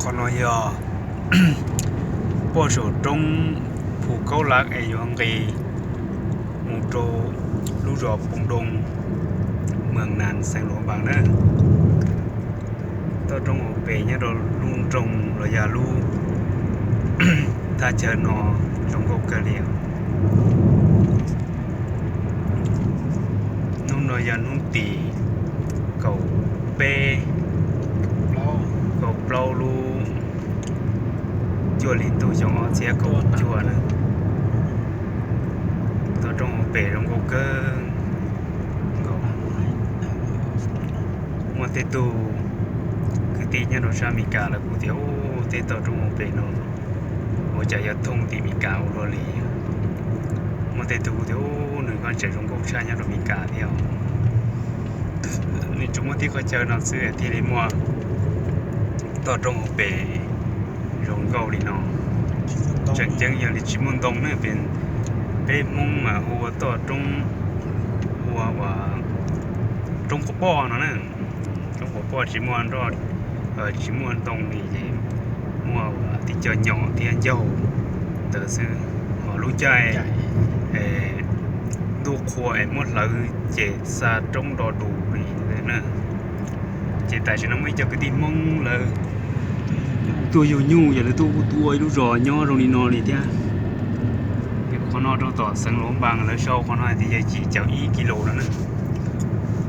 Qhov no yog poj saum roob Phu Kaub Lav es yuav nqis mus rau lub zos Poos Doo, Moos Nas, xeev Luam Npas na. Toj roob hauv pes nyob rau lub nroog los yog lub thaj chaw no zoo nkauj kawg li. Hnub no yog hnub tim kaum peb, kaum plaub lub cuaj hli ntuj xyoo ob txhiab kaum cuaj na. Toj roob hauv pes zoo nkauj kawg nkaus. Muaj tej tug kwv tij nyob rau sab Amelikas lawv kuj tias, Ub, tej toj roob hauv pes no ua cas yuav thooj tim Amelikas ua luaj li. Muaj tej tug kuj tias, Ub, nws koj tseem zoo nkauj tshaj nyob rau Amelikas thiab. Nws tsuas muaj tib qhov chaw no xwb thiaj li muaj toj roob hauv pes zoo nkauj li no. Tseem ceeb yog li tsis muaj ntoo ne, peb Hmoob mas hu ua toj roob, hu ua roob quas poj no na. Roob quas poj tsis muaj nroj, tsis muaj ntoo li ces muaj ua tib co nyom thiab ncaug ntawd xwb. Ho lub caij ntuj qhua es muab hlawv ces xa roob do dus li na. Ces tam sim no muaj ib co kwv tij Hmoob lawv tuaj yug nyuj, yog lawv tuaj ua ib lub zos nyob zoo li no li thiab. Qhov no rau tom xeev Luam Npas lawv sau qhov no tias yog yim caum ib kis lus no na.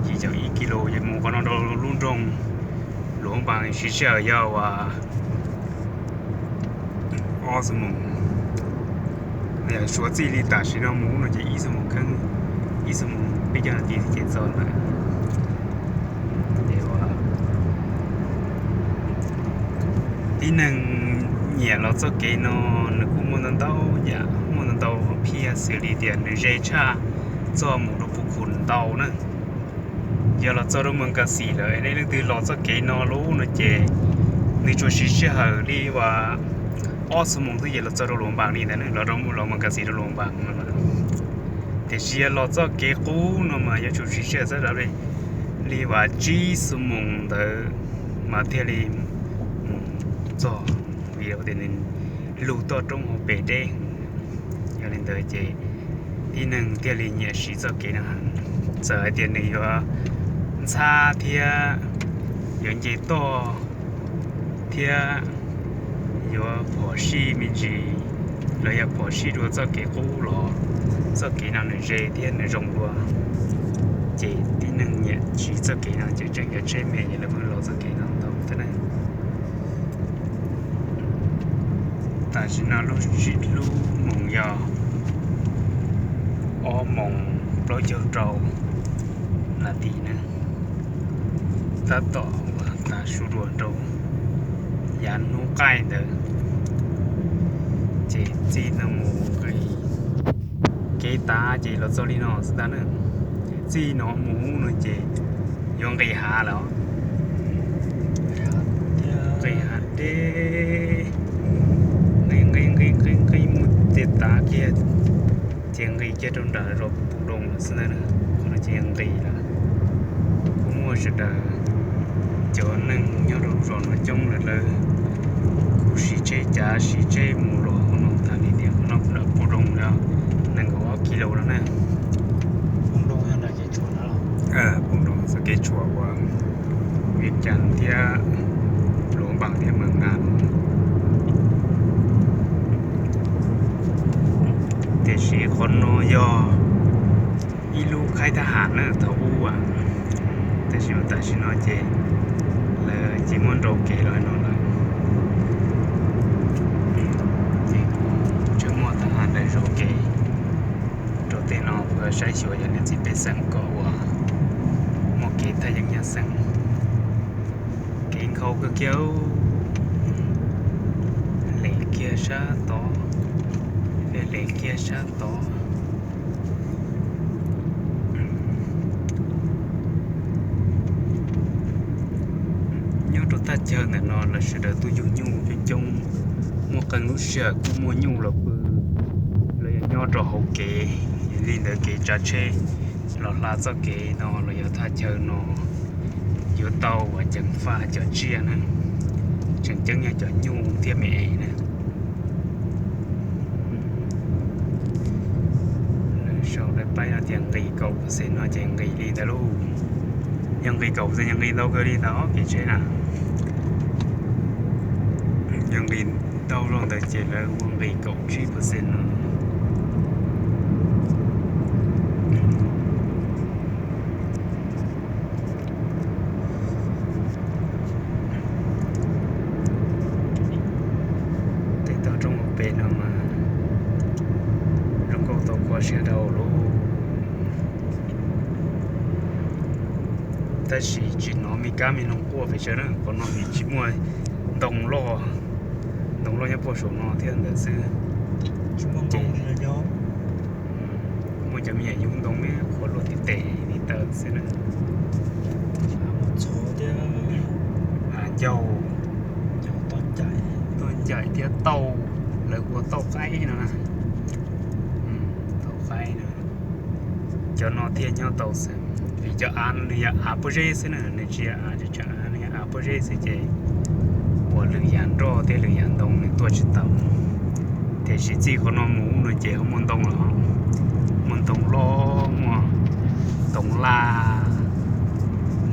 Yim caum ib kis lus ces mus qhov no rau lub nroog Luam Npas siv sij hawm yog ua ob xuab moos. Suav txij li tam sim no mus no ces ib xuab moos kheeb, ib xuab moos peb caug nas this ces txog lawm. Tib neeg nyiam los txoj kev no nws kuj muaj ntau ntau yam, muaj ntau ntau phiaj xws li tias nws ze tshaj txoj mus rau Phu Khu ntau na. Yog los txog rau Moos Kas Xim lawm nej leej twg los txoj kev no lub no ces nws tsuas siv sij hawm li ua ob xuab moos twb ces los txog rau Luam Npas li ntawd, los rau Moos Kas Xim rau Luam Npas. Tiam sis yog los txoj kev qub no mas yuav tsum siv sij hawm txog li ua tsib xuab moos ntawd mas thiaj li mus txog, vim tias nws lug toj roob hauv pes deb. Yog li ntawd ces tib neeg thiaj li nyiam siv txoj kev no, txawm hais tias nws yuav ntxhab thiab yuav nce toj thiab yuav phom sij me ntsis los yog phom sij dua txoj kev qub los txoj kev no nws ze thiab nws zoo dua. Ces tib neeg nyiam siv txoj kev no ces tseem yuav tsheb me ces lawv pheej los txoj kev no ntau thiab na. Tam sim no lub, lub moos yog ob moos plaub caug rau nas this na. Tab tom uas tav su dua rau yav hnub qaij ntawd ces txij no mus nqis kev tav ces los txog li no xwb ntag na. Txij no mus no ces yuav nqis hav lawm, nqis hav deb, nqis nqis nqis nqis nqis mus ces tav kiag ces nqis kiag rau nram zos Pus Doo lawm xwb ntag. Qhov no ces nqis lawm. Kuj muaj sawv daws cov neeg nyob rau lub zos no coob lawm, lawv kuj siv tsheb cav siv tsheb mus los qhov no tas li tias qhov no nram Pus Doo no nees nkaum ob kis lus no na. Pus Doo txoj kev tshuam uas Vias Cas thiab Luam Npas thiab Moos Nas. Tiam sis qhov no yog ib lub khaib thab ham na thaum ub, tiam sis tam sim no ces lawv ces muab nrau kev los no lawm. Ces tseem muaj thab ham lawv zov kev rau tej no, saib xyuas yog niam txiv pej xeem kom ua muaj kev thaj yeeb nyab xeem. Kev nkhaus kawg kiag, lees kiag sab tod, lees kiag sab tod. Nyob rau thaj chaw ntawm no lawv sawv daws tuaj yug nyuj coob coob, muaj qee lub sij hawm kuj muaj nyuj los pw, los yog nyob rau hauv kev. Yog li ntawd kev tsav tsheb los hla txoj kev no los yog thaj chaw no yuav tau uas ceev faj cov tsiaj na, tseem Tseeb yog cov nyuj thiab me es na. Sau lawv paib no tias nqis kaum percent no ces nqis li ntawd lauj. Yog nqis kaum percent yog nqis ntau kawg li ntawd kev tsev na. Yog nqis ntau zog ntawd ces lawv ua nqis kaum tsib percent no. Tej tog roob hauv pes no mas zoo nkauj tau kua siab dhau lauj. Tab sis tsis hnov me kab me noog quaj pes tsawg na, qhov no vim tsis muaj ntoo loj, ntoo loj nyob puag saum no thiab ntawd xwb. Muaj cov me nyuam yub ntoo me qhuav luaj tes tes li ntawd xwb na. Hav ncauj, tauj ncaim thiab tauj, lawv ua tauj qaib no na. Tauj qaib no, cov no thiaj nyob tau xwb. Vim cov av nws yog av pob zeb xwb na, nws tsis yog av tseem av, nws yog av pob zeb xwb ces ua lwm yam nroj thiab lwm yam ntoo nws tuaj tsis tau. Tiam sis txij qhov no mus ub no ces ho muaj ntoo los, muaj ntoo loj, muaj toov laj,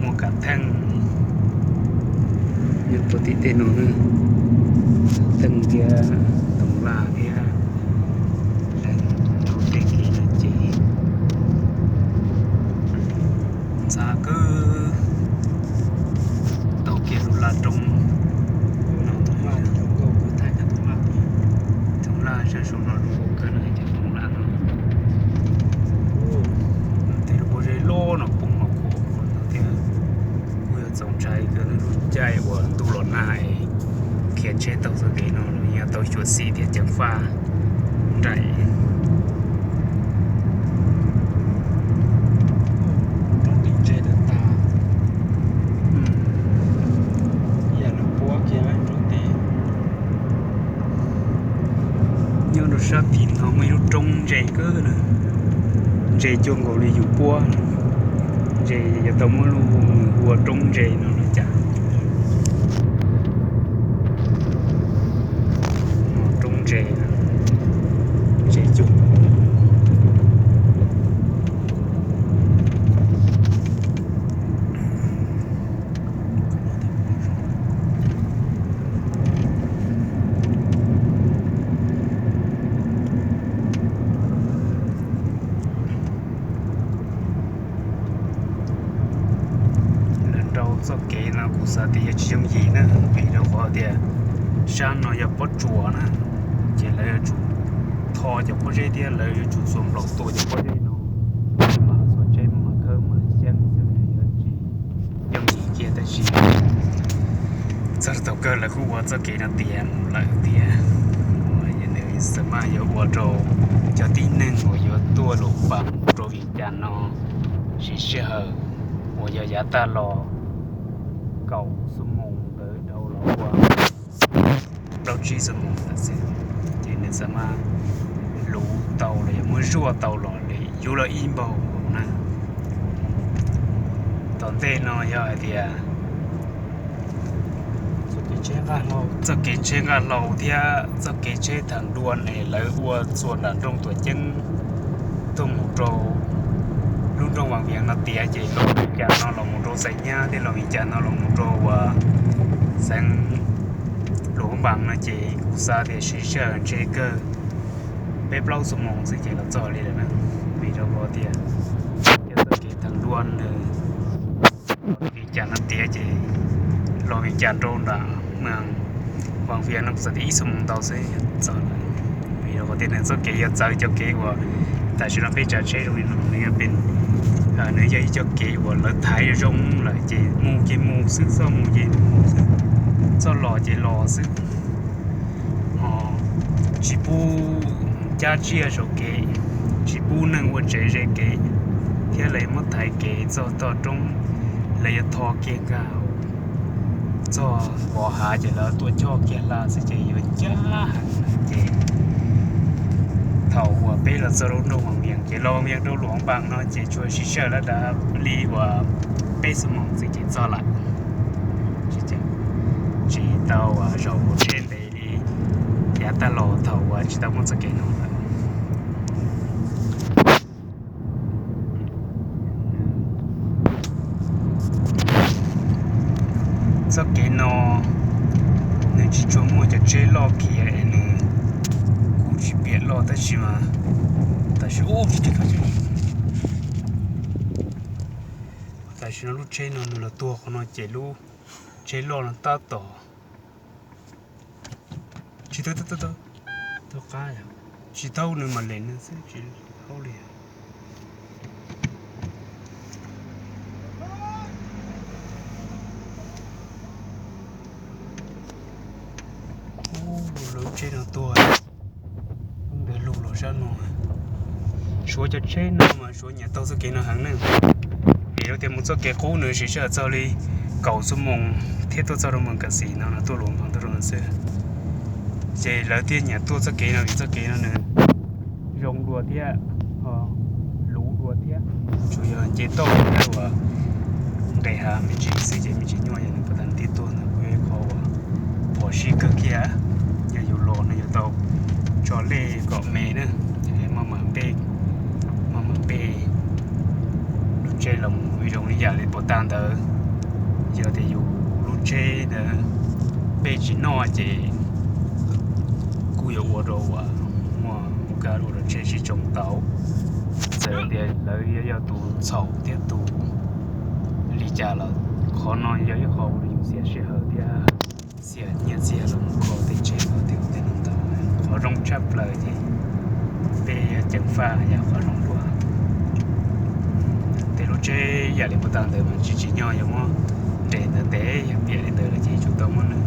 muaj kav theej. Nyob puag tim tej no, kav theej thiab toov laj thiab. Rau tej kev no ces ntxhab kawg, tau kiag lub laj roob no, toov laj, toov laj sab saum no zoo nkauj kawg no, cov toov laj no. Tej lub pob zeb loj no poob no kuj thiab. Kuj yuav txaus ntshai kawg lub caij uas ntuj los nag es khiav tsheb taug txoj kev no los yog tau xyuam xim thiab ceev faj nraim. Nyob rau sab tim no muaj ib lub roob ntse kawg na, ntse cuag nkaus li yus puab, ntse yuav tau muab lub ua roob ntse no los cas. Roob ntse, ntse cuag Lawv rau txoj kev no kuv xav tias yog tsis yooj yim na, vim rau qhov tias sab no yog pob tsuas na, ces lawv yuav tsum tho cov pob zeb thiab lawv yuav tsum xuas nplaum tua cov pob zeb no, mam xuas tsheb mam khawb mam xyab xwb, yuav tsis yooj yim kiag. Tab sis txog thaum kawg lawv kuj ua txoj kev no tiav mus lawm thiab. Nws xav mas yuav ua rau cov tib neeg uas yuav tuaj Luam Npas rau Vias Cas no siv sij hawm uas yog yav tag los kaum xuab moos ntawd dhau los ua plaub tsib xuab moos ntawd xwb, ces nws xav mas luv tau los yog muab zuaj tau los li yug los ib npaug na. Tom ntej no yog hais tias txoj kev tsheb nqaj hlau thiab txoj kev tsheb thav duas es lawv ua txuas nram nroog Tuam Ceeb tuaj mus rau lub nroog Vaj Vias no tiav, ces los Vias Cas no los mus rau Xais Nyab thiab los Vias Cas no los mus rau uas xeev Luam Npas no, ces kuv xav tias siv sij hawm ntshe kawg peb plaub xuab moos xwb ces los txog li lawm na. Vim rau qhov tias yog txoj kev thav duas nws Vias Cas no tiav ces los Vias Cas rau nram Vaj Vias no kuv xav tias ib xuab moos ntau xwb txog. Vim rau qhov tias nws txoj kev yog txawv cov kev uas tam sim no peb tsav tsheb zoo li no, nws yog, nws yog ib co kev uas lawv thaiv zoo lawm ces mus ces mus xwb, txoj mus ces mus xwb, txoj los ces los xwb. Tsis pub cab tsiaj saum kev, tsis pub neeg ua tsev ze kev, thiab lawv muab thaiv kev txog toj roob, lawv yuav tho kiag nkag txog vov hav ces lawv tuaj choj kiag hla xwb ces yuav ncaj heev na. Ces thaum uas peb los txog lub nroog Vaj Vias ces los Vaj Vias rau Luam Npas no ces tsuas siv sij hawm lab dav li uas peb xuab moos xwb ces txog lawm. tsis tau zaum tsheb ntev li, yav tag los thaum uas tsis tau muaj txoj kev no lawm. Txoj kev no nws tsis tshua muaj cov tsheb loj khiav es nws kuj tsis piam loj tab sis mas tam sim, tam sim no lub tsheb no nws los tuag qhov no ces lub tsheb loj no tab tom tsis tau, tsis tau qab, tsis tau nws mam lem nws xwb tsis tau li. Lub tsheb no tuag ntawd lug los sab no. Suav cov tsheb no mas suav nyiam taug txoj kev no heev ne. Vim rau tias mus txoj kev qub nws siv sij hawm txog li kaum xuab moos thiab tuaj txog rau Moos Kas Xis no, no tuaj luam npam tuaj rau no xwb. Ces lawv thiaj nyiam tuaj txoj kev no vim txoj kev no nws zoo dua thiab, luv dua thiab. Tsuas yog nce toj uas nqes hav me ntsis xwb ces me ntsis nyuaj, yog nws puas tau ntiaj tuaj ntawd kuj yog ib qho uas phom sij kawg kiag. Yog yus los no yuav tau tso lej kom me na, maj mam pej, maj mam pej lub tsheb los mus ib zoo li yam li puas tag ntawd. Yog tias yus lub tsheb ntawd pej tsis noj ces kuj yuav ua rau uas muaj kab ua rau tsheb sib tsoo tau. Txawm tias lawv yog tus txhaum thiab tus li cas los qhov no yog ib qho uas yus xiam sij hawm thiab xiam nyiaj txiag los mus kho tej tsheb ko tej ua tej no ntau. Qhov zoo tshaj plaws ces peb ceev faj yog qhov zoo dua. Tej lub tsheb yam li puas tag ntawd mas tsis tsim nyog yog muab nres ntawd ntev, yog piam li ntawd lawm ces yuav tsum tau muab nws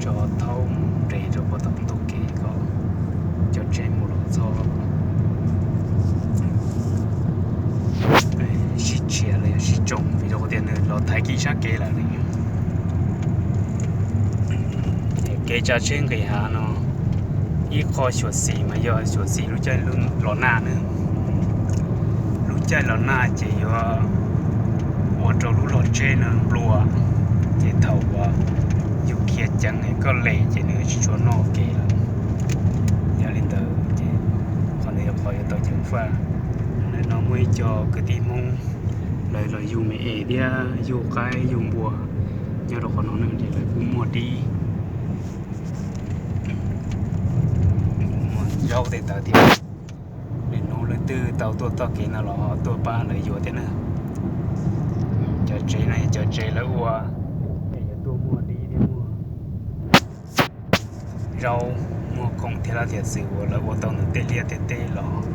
tso thaub mus nres rau puag tom ntug kev kom cov tsheb mus los txhob sib tshiav los yog sib tsoo vim rau qhov tias nws los thaiv kiag sab kev lawm ne. Kev tsav tsheb nqis hav no ib qho xyuam xim mas yog xyuam xim lub caij los nag na. Lub caij los nag ces yuav ua rau lub log tsheb no nplua, ces thaum uas yus khiav ceev es koj les ces nws tsis tshua noj kev lawm. Yog li ntawd ces qhov ntawd yog qhov yuav tau ceev faj. Ntawm no muaj ib co kwv tij Hmoob, lawv los yug me es thiab yug qaib yug npua nyob rau qhov no ne, ces lawv kuj muaj dib, muaj zaub tej ntawd thiab. Niaj hnub leej twg tau tuaj txoj kev no los ho tuaj pab lawv yuav thiab na. Cov tsev no yog cov tsev lawv ua es yuav tuaj muaj dib thiab muaj zaub, muaj khoom thiab lab thiab xwm uas lawv ua tau ntawm tej liaj tej teb los.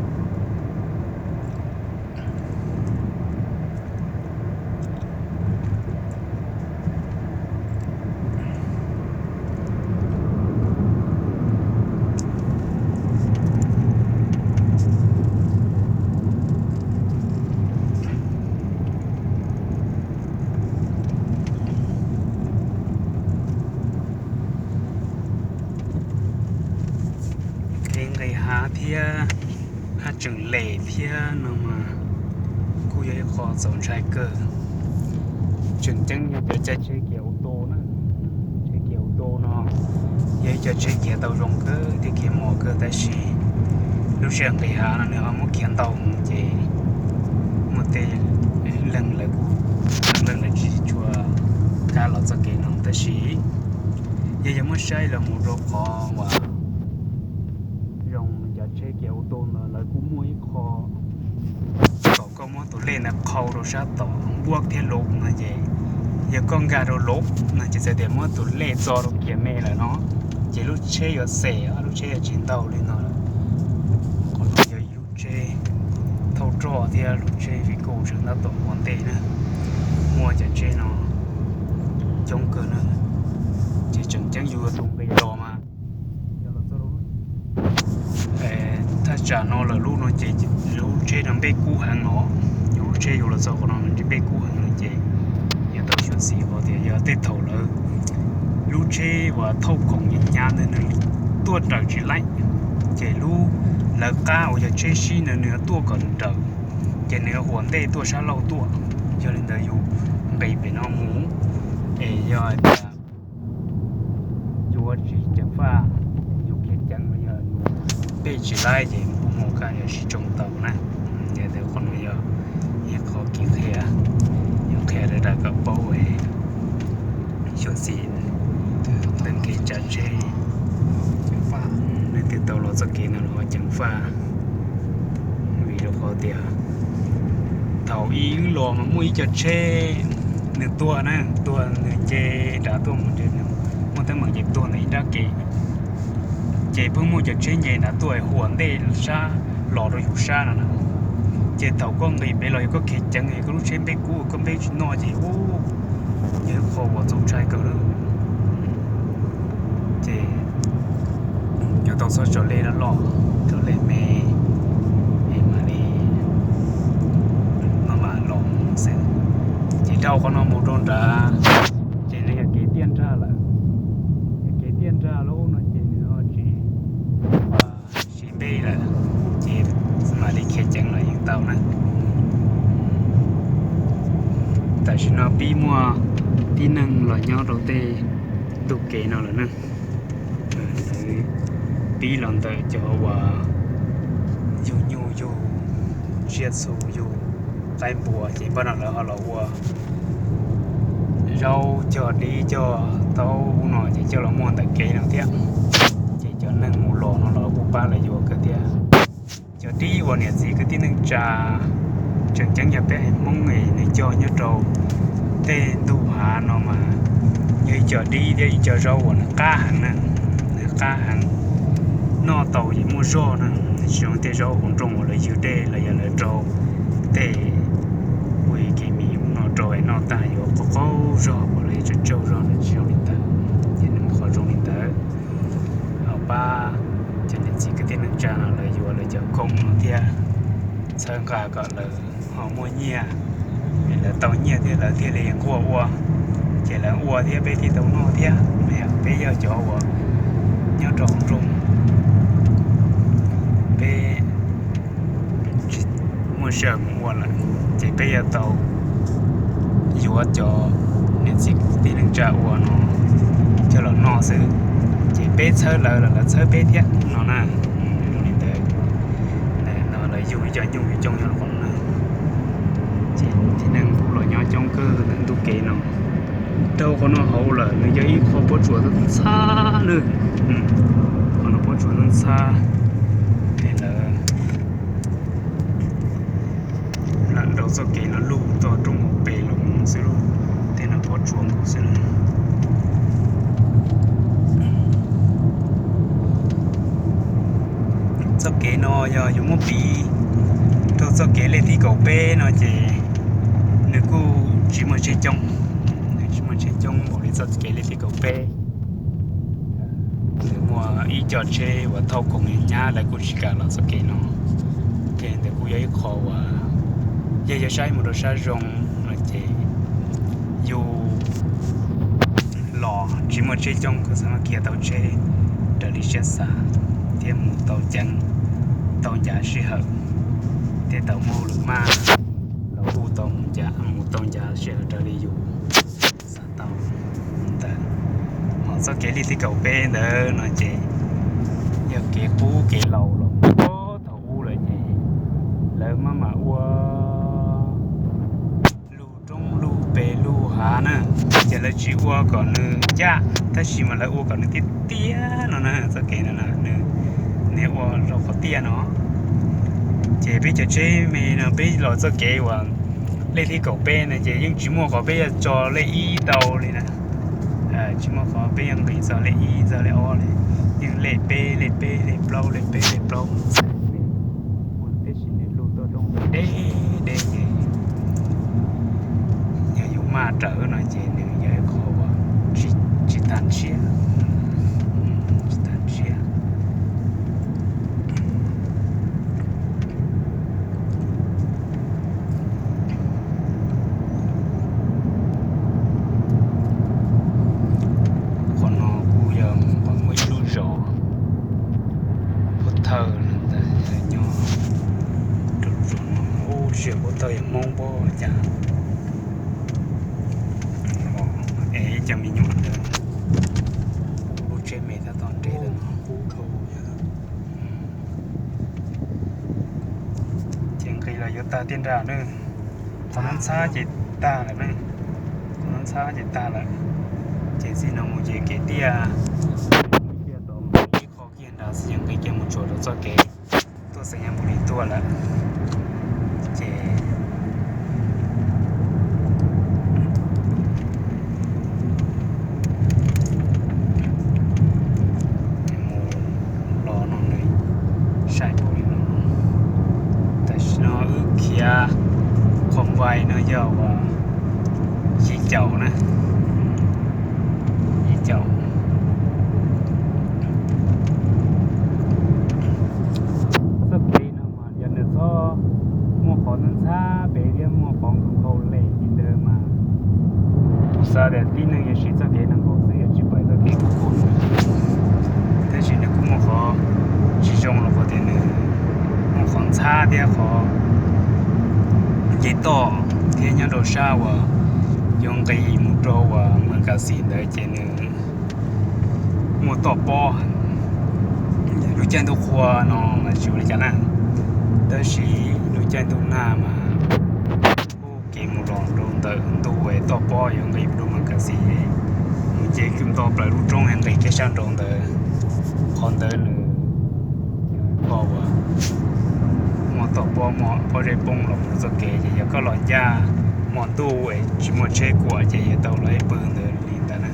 Kev nqis hav thiab haj tseem les thiab no mas kuj yog ib qho txaus ntshai kawg. Tseem ceeb yog cov caij tsheb kiav auto na, tsheb kiav auto no yog ib co tsheb kiav tau zoo kawg thiab kiav mos kawg tab sis lub sij hawm nqis hav no nws ho muab khiav ntau mus ces muaj tej leeg lawv kuj, leej lawv tsis tshua kam los txoj kev no tab sis yog yog muab saib los mus rau qhov uas zoo cov tsheb kiav auto ntawd lawv kuj muaj ib qho kom koj muab tus lej ntawd qhau rau sab tom npuab thiab lub no ces yog koj nkag rau lub no ces txawm tias muab tus lej txo rau kiag me lawm no ces lub tsheb yuav xem, lub tsheb yuav tsis ntau li no lawm. Qhov no yog ib lub tsheb thauj roj thiab lub tsheb vij kauj sawv tab tom ua ntej na. Muaj cov tsheb no coob kawg na, ces tseem ceeb yus tus nqis los mas yog los txog thaj tsam no lawm lub no ces lub tsheb no npej kub heev no, yus lub tsheb yus los txog qhov no npej kub heev no ces yog tau xyuam xim qhov tias yog tej thaum lawv lub tsheb uas thauj khoom hnyav hnyav ntawd nws tuaj raws tsis laib, ces lub, lawv qab uas yog tsheb sib ntawd nws yuav tuaj kom raws, ces nws yuav ua ntej tuaj sab laug tuaj. Yog li ntawd yus nqis pem no mus es yog tias tsis ceev faj, yus khiav ceev los yog yus pej tsis laib ces kuj muaj kaj yog sib tsoo tau na. Yog tias qhov no yog ib qho kev qhia, yog qhia rau kom paub xyuam xim ntawm kev tsav tsheb, leej twg tau los txoj kev no los ho ceev faj. Vim rau qhov tias thaum ub los mas muaj ib co tsheb nws tuag na, tuag nws nce nrad tuaj mus ntshe muaj teeb meem ces tuag ntawm ib nrab kev. Ces pheej muaj cov tsheb nce nrad tuaj huam ntej sab los rau yus sab no na. Ces thaum koj nqis pem los yog koj khiav ceev es koj lub tsheb npeb kub koj npeb tsis noj ces ub, yog ib qho uas txaus ntshai kawg li. Ces yuav tau txhob tso lej loj loj, tso lej me es mam li maj mam los xwb. Ces dhau qhov no mus rau nrad ces nws yog kev tiaj nrag lawm. Yog kev tiaj nrag lawm no ces nws ho tsis siv npeb lawm, ces mam li khiav ceev los yeej tau na. Tam sim no pib muaj tib neeg los nyob rau tej ntu kev no lawm na. Pib los ntawm cov uas yug nyuj yug tsiaj txhu yug qaib npua ces npaj no lawv ho los ua zaub cog dib cog taub ub no ces coj los muag ntawm kev no thiab. Ces cov neeg mus los no los kuj pab lawv yuav kawg thiab. Cov dib uas niam txiv kwv tij neej tsa, tseem ceeb yog peb haiv Hmoob es nws cog nyob rau tej ntug hav no mas yog ib co dib thiab ib co zaub uas nws qab heev na, nws qab heev, noj tau ces muaj zog na, nws tsis zoo tej zaub ua nroog uas lawv ywg dej los yog lawv rau tej ua kev mis ub no rau es noj tag yuav qaug qaug zog uas lawv tsaug tsaug zog no tsis zoo li ntawd. Ces nws qhov zoo li ntawd, ho pab cov niam txiv kwv tij neej tsa no lawv yuav lawv cov khoom no thiab, txhawb nqa kom lawv ho muaj nyiaj, es lawv tau nyiaj thiab lawv thiaj li nquag ua, ces lawv ua thiab peb thiaj tau noj thiab. Peb yog cov uas nyob rau hauv nroog, peb tsis muaj sij hawm mus ua lawm, ces peb yuav tau yuav cov niam txiv kwv tij neej tsa ua no coj los noj xwb. Ces peb txhawb lawv los lawv txhawb peb thiab no na. Zoo li ntawd, no lawv yug ib co nyuj yug coob nyob rau qhov no na. Ces tib neeg kuj los nyob coob kawg ntawm ntu kev no. Dhau qhov no hauv lawm nws yog ib qho pob tsuas ntxhab na. Qhov no pob tsuas ntxhab, es lawv lam rau txoj kev no luj toj roob hauv pes los mus xwb lauj, tej no pob tsuas nkaus xwb lauj. Txoj kev no yog yuav muab piv rau txoj kev lej thib kaum peb no ces nws kuj tsis muaj tsheb coob, nws tsis muaj tsheb coob npaum li txoj kev lej thib kaum peb. Nws muaj ib co tsheb uas thauj khoom nyab lawv kuj tsis kam los txoj kev no. Ces ntawd kuj yog ib qho uas yog yog saib mus rau sab zoo no ces yus los tsis muaj tsheb coob kuj xav khiav tau tsheb raws li siab xav thiab mus tau ceev tau ncav sij hawm thiab tau muaj hauj lwm maj los kuj tau mus ncav mus tau ncav sij hawm raws li yus xav tau ntawd. Ho txoj kev lej thib kaum peb ntawd no ces yog kev qub kev laus los puag thaum ub lawm ces lawv maj mam ua lug roob lug pes lug hav na, ces lawv tsis ua kom nws ncaj tab sis mas lawv ua kom nws tiaj tiaj no na. Txoj kev no nws ua rau qhov tiaj no. Ces peb cov tsheb me no peb los txoj kev uas lej thib kaum peb no ces yeej tsis muaj qhov peb yuav tso lej ib tau li na. Tsis muaj qhov peb yuav nqis txog lej ib txog lej ob li, yeej lej peb lej peb lej plaub lej peb lej plaub. Tab sis nws lug tuaj rau deb deb ces yog yus maj rawv no ces nws yog ib qho uas tsis tag nrhiav, tsis tag nrhiav. Qhov no kuj yog muaj ib lub zos Phuv Thawj ntawd nyob rau lub zos no. Ub, tsis yog Phuv Thawj, yog Hmoob Phuv cas. Es ib co me nyuam ntawd, lub tsheb Me tab tom nres lawm no. Ces nqis los yuav tag tiaj nrag na. Qhov no ntxhab ces tag lawm na. Qhov no ntxhab ces tag lawm. Ces txij no mus ces kev tiaj, tiaj tod mus ib qho kiag nrad xwb ces nqis kiag mus tsuas rau txoj kev tuaj xeev Yaj Npus Lis tuaj lawm. Ces mus los no nws sai npaum li no. Tam sim no wb khiav qhov npai no yog uas yim caum na, yim caum. Txoj kev no mas yog nws txhob muaj qhov ntxhab pem thiab muaj qhov nkaus nkaus lem li ntawd mas kuv xav tias tib neeg yuav siv txoj kev no nkaus xwb, yuav tsis pais txoj kev kub kub. Tab sis nws kuj muaj qhov tsis zoo los qhov tias nws muaj qhov ntxhab thiab qhov nce toj thiab nyob rau sab uas yuav nqis mus rau uas Mas Kas Xis ntawd ces nws muaj toj pob. Lub caij ntuj qhua no mas tsis ua li cas na, tab sis lub caij ntuj nag mas kev mus los rau ntawm ntuj es toj pob yuav nqis rau Mas Kas Xis, mus ces nce nto plaws lub roob es nqis kiag sab nraud ntawd. Qhov ntawd nws yog ib qho uas muaj toj pob, muaj pob zeb poob los mus txoj kev ces yog koj los ncaj hmo ntuj es tsis muaj tsheb kuam ces yuav tau los ib pw ntawd li ntawd na.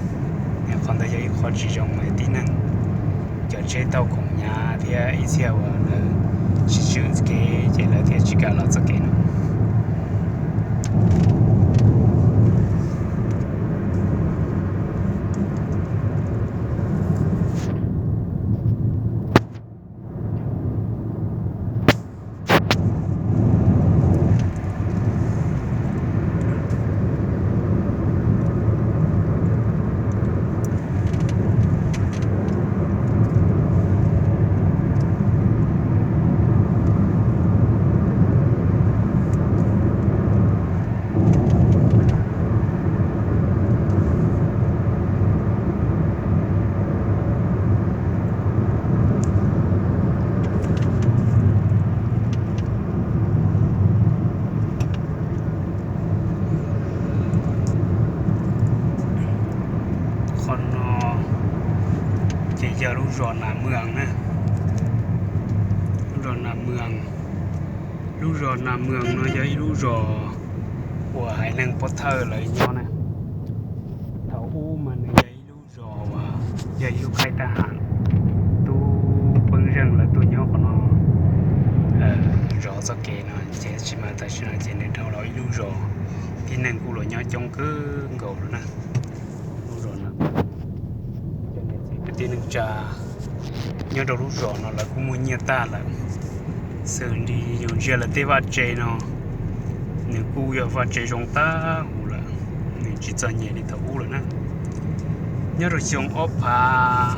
Qhov ntawd yog ib qho tsis zoo es tib neeg cov tsheb taug khoom hnyav thiab ib txhia uas lawv tsis tswm kev ces lawv thiaj tsis kam los txoj kev no. Qhov no ces yog lub zos Nas Mwas na. Lub zos Nas Mwas, lub zos Nas Mwas no yog ib lub zos uas haiv neeg Pov Thawj lawv nyob na. Thaum ub mas nws yog ib lub zos uas yog ib lub khaij tab ham, tub peeb zeej lawv tuaj nyob qhov no zov txoj kev no ces tsis mas tam sim no ces nws dhau los ib lub zos, tib neeg kuj los nyob coob kawg nkaus lawm na. Lub zos no, kwv tij neej tsa nyob rau lub zos no lawv kuj muaj nyiaj tag lawm. Xws li yus ntsia lawv tej vaj tse no, nws kuj yog vaj tse zoo tag huv lawm, nws tsis txom nyem li thaum ub lawm na. Nyob rau xyoo ob phav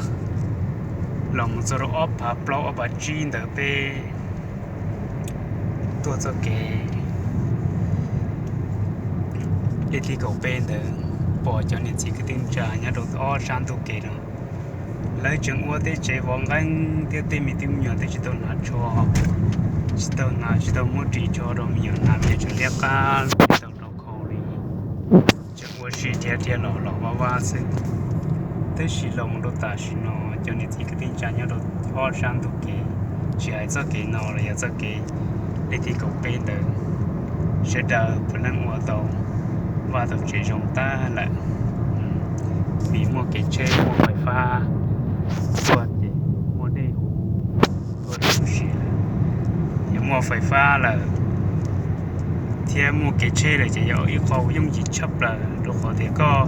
los mus txog rau ob phav plaub ob phav tsib ntawd peb tuaj txoj kev leej twg kaum peb ntawd, pom cov niam txiv kwv tij neej tsa nyob rau ob sab ntug kev no, lawv tseem ua tej tsev vov nqeeb thiab tej me tub me nyuam tej tsis tau hnav tsho, tsis tau hnav, tsis tau muab ris tsho rau me nyuam hnav, me nyuam tseem liab qab tsis tau rau khau li. Tseem ua si dhia dhia los los vaj vaj xwb. Tab sis los mus rau tam sim no cov niam txiv kwv tij neej tsa nyob rau ob sab ntug kev, tsis hais txoj kev no los yog txoj kev leej twg kaum peb ntawd, sawv daws puav leej ua tau vaj tau tsev zoo tag lawm, vim muaj kev tsheb muaj fais fab tuaj ces muaj dej huv tuaj lub si lawm, yog muaj fais fab lawm thiab muaj kev tsheb lawm ces yog ib qho yooj yim tshaj plaws, rau qhov tias koj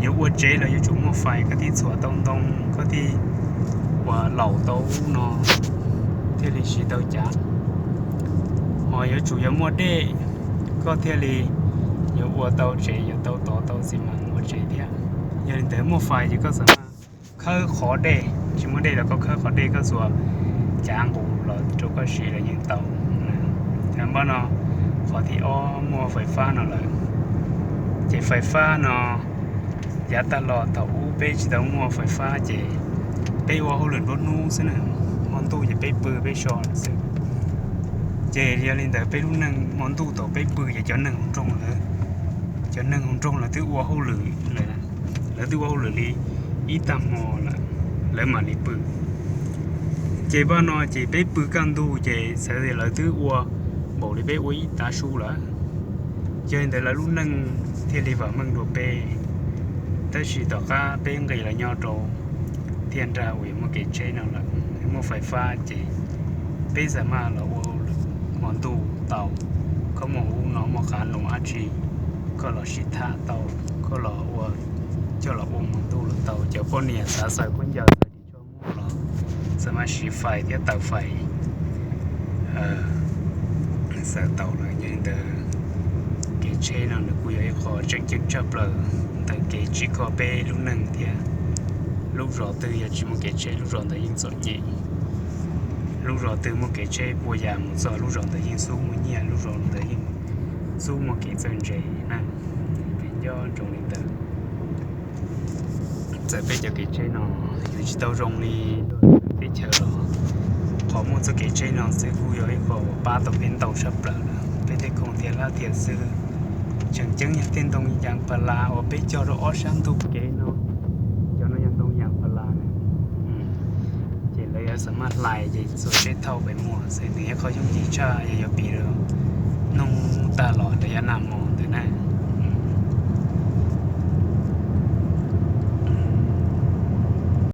yuav ua tsev los yuav tsum muaj fais, koj thiaj txhuam tau ntoo, koj thiaj ua laum tau ub no thiaj li siv tau cav, ho yuav tsum yuav muaj dej koj thiaj li yuav ua tau tsev, yuav tau tov tau txiv mas ua tsev thiab. Yog li ntawd muaj fais ces koj xav mas khawb qhov dej, tsis muaj dej los koj khawb qhov dej koj txhuam cav nqus los rau koj siv los yeej tau. Npaj no qhov thib ob muaj fais fab no lawm, ces fais fab no yav tag los thaum ub peb tsis tau muaj fais fab ces peb ua hauj lwm nruab hnub xwb na, hmo ntuj ces peb pw peb so lawm xwb. Ces yog li ntawd peb lub neej hmo ntuj thaum peb pw ces cov neeg hauv nroog lawv, cov neeg hauv nroog lawv twb ua hauj lwm lawm, lawv twb ua hauj lwm li ib tag hmo lawm, lawv mam li pw. Ces paj no ces peb pw kaj ntug ces xav tias lawv twb ua npaum li peb ua ib tav su lawm, yog li ntawd lawv lub neej thiaj li vam meej dua peb. Tab sis tom qab peb nqis los nyob rau tiaj nrag uas yuav muaj kev tsheb no lawm, muaj fais fab ces peb xa maj los ua hmo ntuj tau. Koj muaj ub no muaj qab num dab tsi, koj los sib tham tau, koj los ua, coj los ua hmo ntuj los tau. Cov poj niam xav xaws khaub ncaws xaws ris tsho muag los xa maj siv fais thiab taws fais xaws tau lawm. Yog li ntawd kev tsheb no nws kuj yog ib qho tseem ceeb tshaj plaws ntawm kev tsim kho peb lub neej thiab. Lub zos twg yog tsis muaj kev tsheb lub zos ntawd yeej txom nyem. Lub zos twg muaj kev tsheb puas yam mus txog lub zos ntawd yeej xub muaj nyiaj, lub zos ntawd yeej xub muaj kev txawj ntse na. Peb nco ntsoov li ntawd. Txawm peb cov kev tsheb no yuav tsis tau zoo li teb chaws los, qhov muaj txoj kev tsheb no xwb kuj yog ib qho uas pab tau peb ntau tshaj plaws lawm. Peb tej khoom thiab hlab thiab xwb tseem ceeb yog tej ntoo yas pas las uas peb cog rau ob sab ntug kev no. Cov no yog ntoo yas pas las na, ces lawv yuav xa maj hlais ces txuas tsheb thauj pem muag xwb, nws yog qhov yooj yim tshaj. Yog yuav piv rau hnub tag los lawv yuav nag hmo ntawd na,